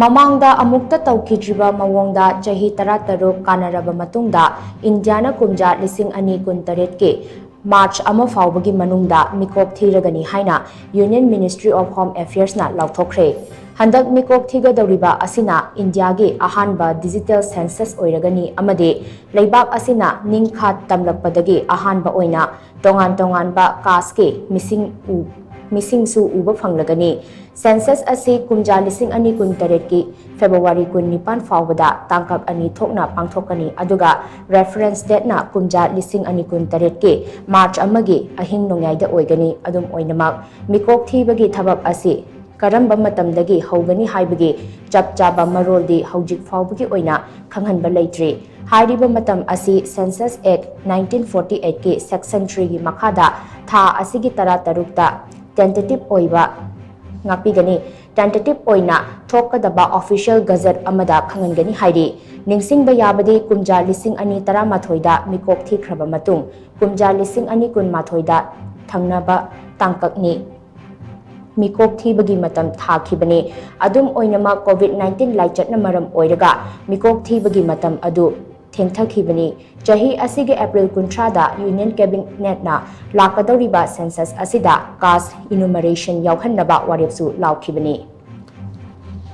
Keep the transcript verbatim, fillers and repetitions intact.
ꯃꯃꯥꯡꯗ ꯑꯃꯨꯛꯇ ꯇꯧꯈꯤꯗ꯭ꯔꯤꯕ ꯃꯑꯣꯡꯗ ꯆꯍꯤ ꯇꯔꯥꯇꯔꯨꯛ ꯀꯥꯟꯅꯔꯕ ꯃꯇꯨꯡꯗ ꯏꯟꯗꯤꯌꯥꯅ ꯀꯨꯝꯖꯥ ꯂꯤꯁꯤꯡ ꯑꯅꯤ ꯀꯨꯟꯇꯔꯦꯠꯀꯤ ꯃꯥꯔꯆ ꯑꯃ ꯐꯥꯎꯕꯒꯤ ꯃꯅꯨꯡꯗ ꯃꯤꯀꯣꯛ ꯊꯤꯔꯒꯅꯤ ꯍꯥꯏꯅ Union Ministry of Home Affairsꯅ ꯂꯥꯎꯊꯣꯛꯈ꯭ꯔꯦ꯫ ꯍꯟꯗꯛ ꯃꯤꯀꯣꯛ ꯊꯤꯒꯗꯧꯔꯤꯕ ꯑꯁꯤꯅ ꯏꯟꯗꯤꯌꯥꯒꯤ ꯑꯍꯥꯟꯕ digital census ꯑꯣꯏꯔꯒꯅꯤ ꯑꯃꯗꯤ ꯂꯩꯕꯥꯛ ꯑꯁꯤꯅ ꯅꯤꯡꯈꯥ ꯇꯝꯂꯛꯄꯗꯒꯤ ꯑꯍꯥꯟꯕ ꯑꯣꯏꯅ ꯇꯣꯉꯥꯟ ꯇꯣꯉꯥꯟꯕ casteꯀꯤ ꯃꯤꯁꯤꯡ ꯎ-, ꯃꯤꯁꯤꯡꯁꯨ ꯎꯕ ꯐꯪꯂꯒꯅꯤ꯫ Census ꯑꯁꯤ ꯀꯨꯝꯖꯥ ꯂꯤꯁꯤꯡ ꯑꯅꯤ ꯀꯨꯟꯇꯔꯦꯠꯀꯤ ꯐꯦꯕ꯭ꯔꯨꯋꯥꯔꯤ ꯀꯨꯟꯅꯤꯄꯥꯟ ꯐꯥꯎꯕꯗ ꯇꯥꯡꯀꯛ ꯑꯅꯤ ꯊꯣꯛꯅ ꯄꯥꯡꯊꯣꯛꯀꯅꯤ, ꯑꯗꯨꯒ reference dateꯅ ꯀꯨꯝꯖꯥ ꯂꯤꯁꯤꯡ ꯑꯅꯤ ꯀꯨꯟꯇꯔꯦꯠꯀꯤ ꯃꯥꯔꯆ ꯑꯃꯒꯤ ꯑꯍꯤꯡ ꯅꯣꯡꯌꯥꯏꯗ ꯑꯣꯏꯒꯅꯤ꯫ ꯑꯗꯨꯝ ꯑꯣꯏꯅꯃꯛ, ꯃꯤꯀꯣꯛ ꯊꯤꯕꯒꯤ ꯊꯕꯛ ꯑꯁꯤ ꯀꯔꯝꯕ ꯃꯇꯝꯗꯒꯤ ꯍꯧꯒꯅꯤ ꯍꯥꯏꯕꯒꯤ ꯆꯞ ꯆꯥꯕ ꯃꯔꯣꯜꯗꯤ ꯍꯧꯖꯤꯛ ꯐꯥꯎꯕꯒꯤ ꯑꯣꯏꯅ ꯈꯪꯍꯟꯕ ꯂꯩꯇ꯭ꯔꯤ꯫ ꯍꯥꯏꯔꯤꯕ ꯃꯇꯝ ꯑꯁꯤ Census Act nineteen forty eightꯀꯤ section threeꯒꯤ ꯃꯈꯥꯗ ꯊꯥ ꯑꯁꯤꯒꯤ ꯇꯔꯥꯇꯔꯨꯛꯇ tentative ꯑꯣꯏꯕ ꯉꯥꯛꯄꯤꯒꯅꯤ꯫ Tentative ꯑꯣꯏꯅ ꯊꯣꯛꯀꯗꯕ official gazette ꯑꯃꯗ ꯈꯪꯍꯟꯒꯅꯤ ꯍꯥꯏꯔꯤ꯫ ꯅꯤꯡꯁꯤꯡꯕ ꯌꯥꯕꯗꯤ, ꯀꯨꯝꯖꯥ ꯂꯤꯁꯤꯡ ꯑꯅꯤ ꯇꯔꯥꯃꯥꯊꯣꯏꯗ ꯃꯤꯀꯣꯛ ꯊꯤꯈ꯭ꯔꯕ ꯃꯇꯨꯡ, ꯀꯨꯝꯖꯥ ꯂꯤꯁꯤꯡ ꯑꯅꯤ ꯀꯨꯟꯃꯥꯊꯣꯏꯗ ꯊꯪꯅꯕ ꯇꯥꯡꯀꯛꯅꯤ ꯃꯤꯀꯣꯛ ꯊꯤꯕꯒꯤ ꯃꯇꯝ ꯊꯥꯈꯤꯕꯅꯤ꯫ ꯑꯗꯨꯝ ꯑꯣꯏꯅꯃꯛ, COVID nineteen ꯂꯥꯏꯆꯠꯅ ꯃꯔꯝ ꯑꯣꯏꯔꯒ ꯃꯤꯀꯣꯛ ꯊꯤꯕꯒꯤ ꯃꯇꯝ ꯑꯗꯨ ꯊꯦꯡꯊꯈꯤꯕꯅꯤ꯫ ꯆꯍꯤ ꯑꯁꯤꯒꯤ ꯑꯦꯄ꯭ꯔꯤꯜ ꯀꯨꯟꯊ꯭ꯔꯥꯗ Union Cabinetꯅ ꯂꯥꯛꯀꯗꯧꯔꯤꯕ census ꯑꯁꯤꯗ caste enumeration ꯌꯥꯎꯍꯟꯅꯕ ꯋꯥꯔꯦꯞꯁꯨ ꯂꯥꯎꯈꯤꯕꯅꯤ꯫